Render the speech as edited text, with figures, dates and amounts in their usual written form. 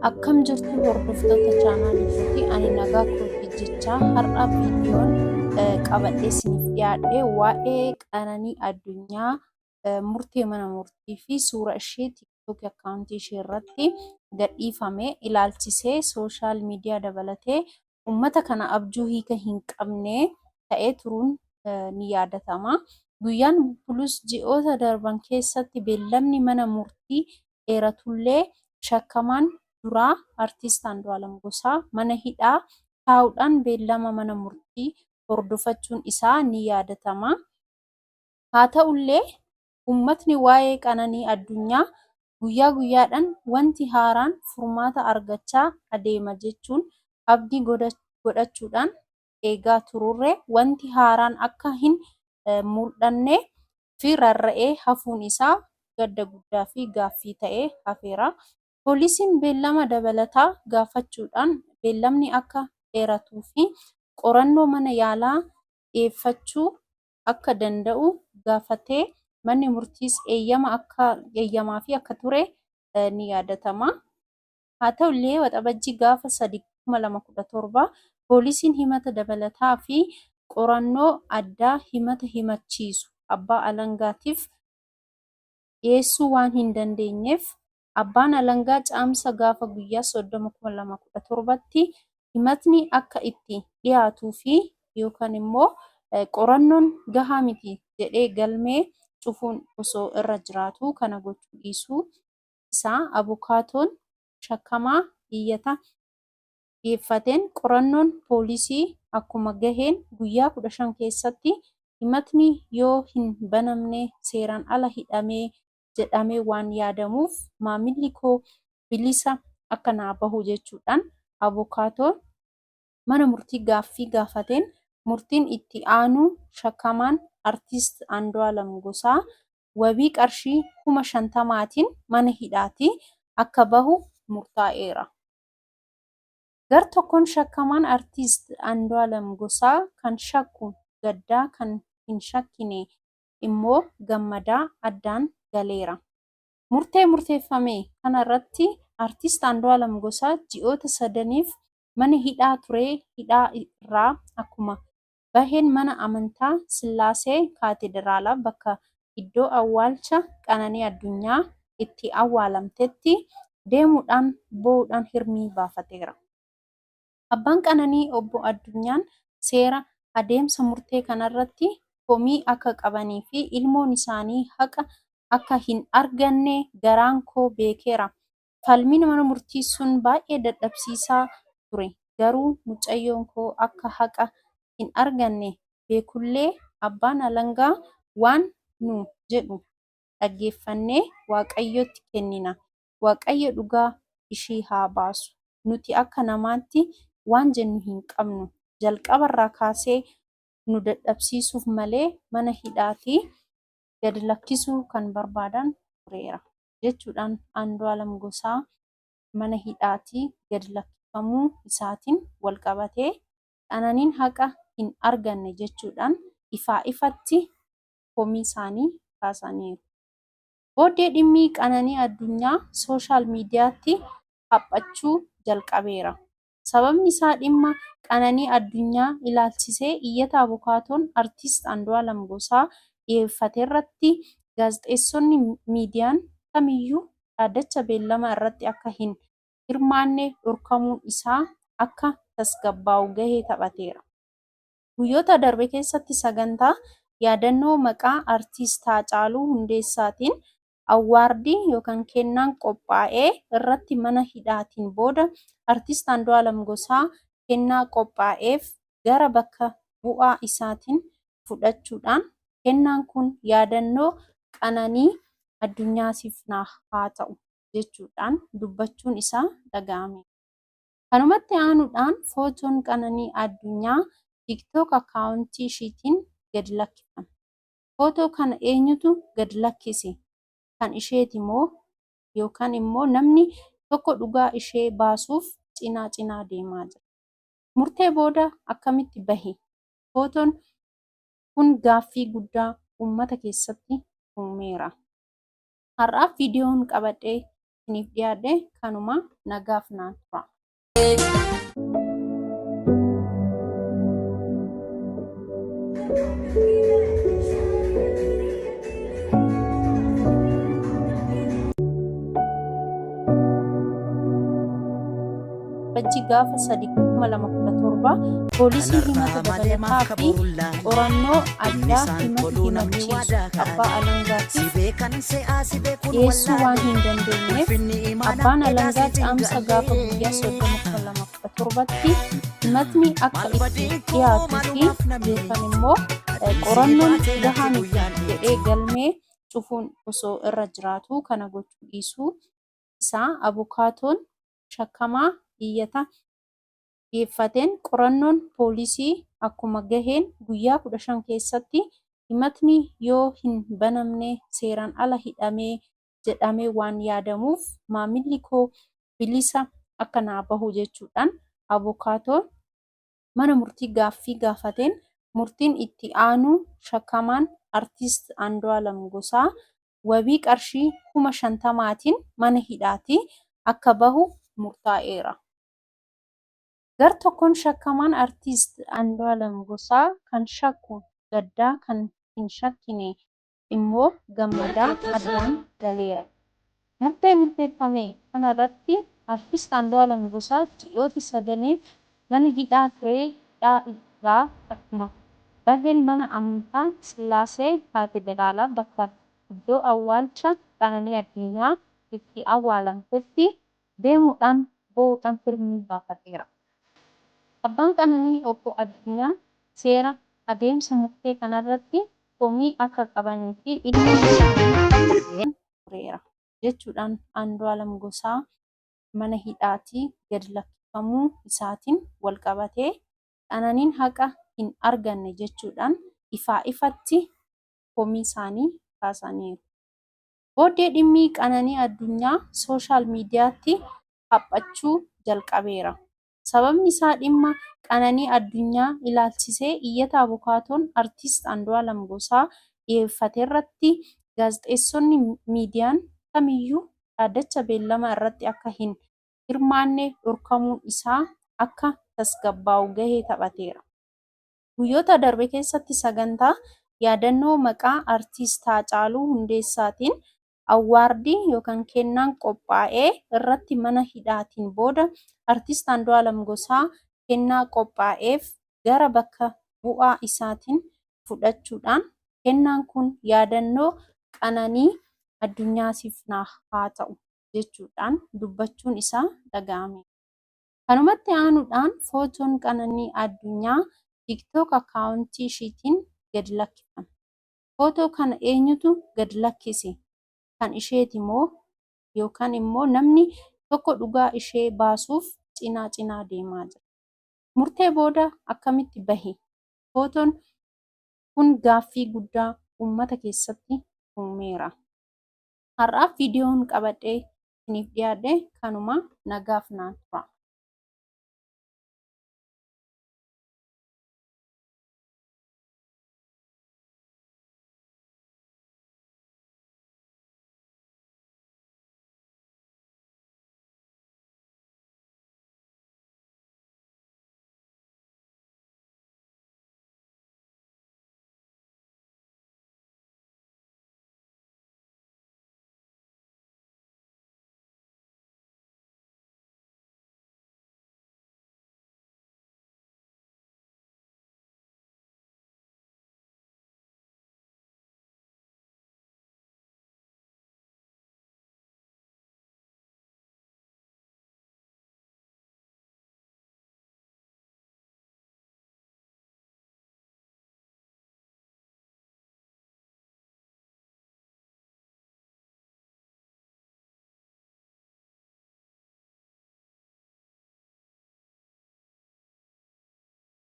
Akkam jirtu hordoftoota chaanaalii kootii, ani nagaa kootii jechaa, har'a viidiyoon qabadhee isiniif dhiyaadhe waa'ee Qananii Addunyaa murtee mana murtii fi suura ishee TikTok akkaawuntii ishee irratti gadhiifame ilaalchisee sooshaal miidiyaa dabalatee uummata kana abjuu hiika hin qabne ta'ee turuun ni yaadatama. Guyyaan bubbulus ji'oota darban keessatti beellamni mana murtii dheeratullee shakkamaan duraa Artiist Andu'aalam Gosaa mana hidhaa taa'uudhaan beellama mana murtii hordofachuun isaa ni yaadatama. Haa ta'ullee uummatni waa'ee Qananii Addunyaa guyyaa guyyaadhaan wanti haaraan furmaata argachaa adeema jechuun abdii godhachuudhaan eegaa tururre wanti haaraan akka hin muldhanne fi rarra'ee hafuun isaa gadda guddaa fi gaaffii ta'ee hafeera. Poolisiin beellama dabalataa gaafachuudhaan beellamni akka dheeratuu fi qorannoo mana yaalaa dhiyeeffachuu akka danda'u gaafatee manni murtiis eeyyamaafii akka ture ni yaadatama. Haa ta'ullee Waxabajjii gaafa 3, 2017 poolisiin himata dabalataa fi qorannoo addaa himata himachiisu abbaa alangaatiif dhiyeessuu waan hin dandeenyeef abbaan alangaa Caamsa gaafa guyyaa 30, 2017tti himatni akka itti dhiyaatuu fi yookaan immoo qorannoon gahaa miti jedhee galmee cufuun osoo irra jiraatuu kana gochuu dhiisuu isaa abukaatoon shakkamaa iyyata dhiyeeffateen qorannoon poolisii akkuma gaheen guyyaa 15 keessatti himatni yoo hin banamne seeraan ala hidhamee jedhamee waan yaadamuuf maamilli koo bilisa akka naa bahu jechuudhaan abukaatoon mana murtii gaaffii gaafateen murtiin itti aanuu shakkamaan Artiist Andu'aalam Gosaa wabii qarshii 50,000tiin mana hidhaatii akka bahu murtaa'eera. Gar tokkoon shakkamaan Artiist Andu'aalam Gosaa kan shakku gaddaa kan hin shakkine immoo gammadaa addaan galeera. Murtee murteeffame kana irratti Artiist Andu'aalam Gosaa ji'oota sadaniif mana hidhaa turee hidhaa irraa akkuma baheen mana amantaa Sillaasee Kaatedraalaa bakka iddoo awwaalcha Qananii Addunyaa itti awwaalamtetti deemuudhaan boo'uudhaan hirmii baafateera. Abbaan Qananii Obbo Addunyaan seera adeemsa murtee kanarratti komii akka qabanii fi ilmoon isaanii haqa akka hin arganne garaan koo beekeera. Falmiin mana murtii sun baay'ee dadhabsiisaa ture. Garuu mucayyoon koo akka haqa hin arganne beekullee abbaan alangaa waan nu jedhu dhaggeeffannee Waaqayyotti kennina. Waaqayyo dhugaa ishii haa baasu. Nuti akka namaatti waan jennu hin qabnu. Jalqabarraa kaasee nu dadhabsiisuuf malee mana hidhaatii gad lakkisuu kan barbaadan tureera. Jechuudhaan Andu'aalam Gosaa mana hidhaatii gad lakkifamuu isaatiin wal qabatee Qananiin haqa hin arganne jechuudhaan ifaa ifatti komii isaanii kaasaniiru. Booddee dhimmi Qananii Addunyaa sooshaal miidiyaatti haphachuu jalqabeera. Sababni isaa dhimma Qananii Addunyaa ilaalchisee iyyata abukaatoon Artiist Andu'aalam Gosaa dhiyeeffaterratti gaazexeessonni miidiyaan kamiyyuu dhaaddacha beellama irratti akka hin hirmaanne dhorkamuun isaa akka tasgabbaa'u gahee taphateera. Guyyoota darbe keessatti sagantaa yaadannoo maqaa Artiist Haacaaluu Hundeessaatiin awwaardii yookaan kennaan qophaa'ee irratti mana hidhaatiin booda Artiist Andu'aalam Gosaa kennaa qophaa'eef gara bakka bu'aa isaatiin fudhachuudhaan kennaan kun yaadannoo Qananii Addunyaatiif naaf haa ta'u jechuudhaan dubbachuun isaa dhaga'ameera. Kanumatti aanuudhaan footoon Qananii Addunyaa TikTok akkaawuntii ishiitiin gadi lakkifame. Footoo kana eenyutu gad lakkise? Kan isheeti moo yookaan immoo namni tokko dhugaa ishee baasuuf cinaa cinaa deemaa jira? Murtee booda akkamitti bahe? Footoon kun gaaffii guddaa uummata keessatti uumeera. Har'aaf viidiyoon qabadhee isiniif dhiyaadhe kanuma nagaaf naa tura. Waxabajjii gaafa 3, 2017 poolisiin himata dabalataa fi qorannoo addaa himata himachiisu abbaa alangaatiif dhiyeessuu waan hin dandeenyeef abbaan alangaa Caamsa gaafa guyyaa 30, 2017tti himatni akka itti dhiyaatuu fi yookan immoo qorannoon gahaa miti jedhee galmee cufuun osoo irra jiraatuu kana gochuu dhiisuu isaa abukaatoon shakkamaa iyyata dhiyeeffateen qorannoon poolisii akkuma gaheen guyyaa 15 keessatti himatni yoo hin banamne seeraan ala hidhamee jedhamee waan yaadamuuf maamilli koo bilisa akka naa bahu jechuudhaan abukaatoon mana murtii gaaffii gaafateen murtiin itti aanu shakkamaan Artiist Andu'aalam Gosaa wabii qarshii 50,000tiin mana hidhaatii akka bahu murtaa'eera. Gar tokkoon shakkamaan Artiist Andu'aalam Gosaa kan shakku gaddaa kan hin shakkine immoo gammadaa addaan galeera. Murtee murteeffame kana irratti Artiist Andu'aalam Gosaa ji'oota sagaliif mana hidhaa turee hidhaa irraa akkuma baheen mana amantaa Sillaasee Kaatedraalaa bakka iddoo awwaalcha Qananii Addunyaa itti awwaalamtetti deemuudhaan boo'uudhaan filmii baafateera. Abbaan Qananii Obbo Addunyaan seera adeemsa murtee kanarratti komii akka qabanii fi ilmi isaanii akka tureera jechuudhaan Andu'aalam Gosaa mana hidhaatii gad lakkifamuu isaatiin wal qabatee Qananiin haqa hin arganne jechuudhaan ifaa ifatti komii isaanii kaasaniiru. Booddee dhimmi Qananii Addunyaa sooshaal miidiyaatti haphachuu jalqabeera. Sababni isaa dhimma Qananii Addunyaa ilaalchisee iyyata abukaatoon Artiist Andu'aalam Gosaa dhiyeeffaterratti gaazexeessonni miidiyaan kamiyyuu dhaaddacha beellamaa irratti akka hin hirmaanne dhorkamuun isaa akka tasgabbaa'u gahee taphateera. Guyyoota darbe keessatti sagantaa yaadannoo maqaa Artiist Haacaaluu Hundeessaatiin awwaardii yookaan kennaan qophaa'ee irratti mana hidhaatiin booda Artiist Andu'aalam Gosaa kennaa qophaa'eef gara bakka bu'aa isaatiin fudhachuudhaan kennaan kun yaadannoo Qananii Addunyaatiif naaf haa ta'u jechuudhaan dubbachuun isaa dhaga'ameera. Kanumatti aanuudhaan footoon Qananii Addunyaa TikTok akkaawuntii ishiitiin gad lakkifame. Footoo kana eenyutu gad lakkise? Kan isheeti moo yookaan immoo namni tokko dhugaa ishee baasuuf cinaa cinaa deemaa jira? Murtee booda akkamitti bahe? Footoon kun gaaffii guddaa uummata keessatti uumeera. Har'aaf viidiyoon qabadhee isiniif dhiyaadhe kanuma nagaaf naa tura.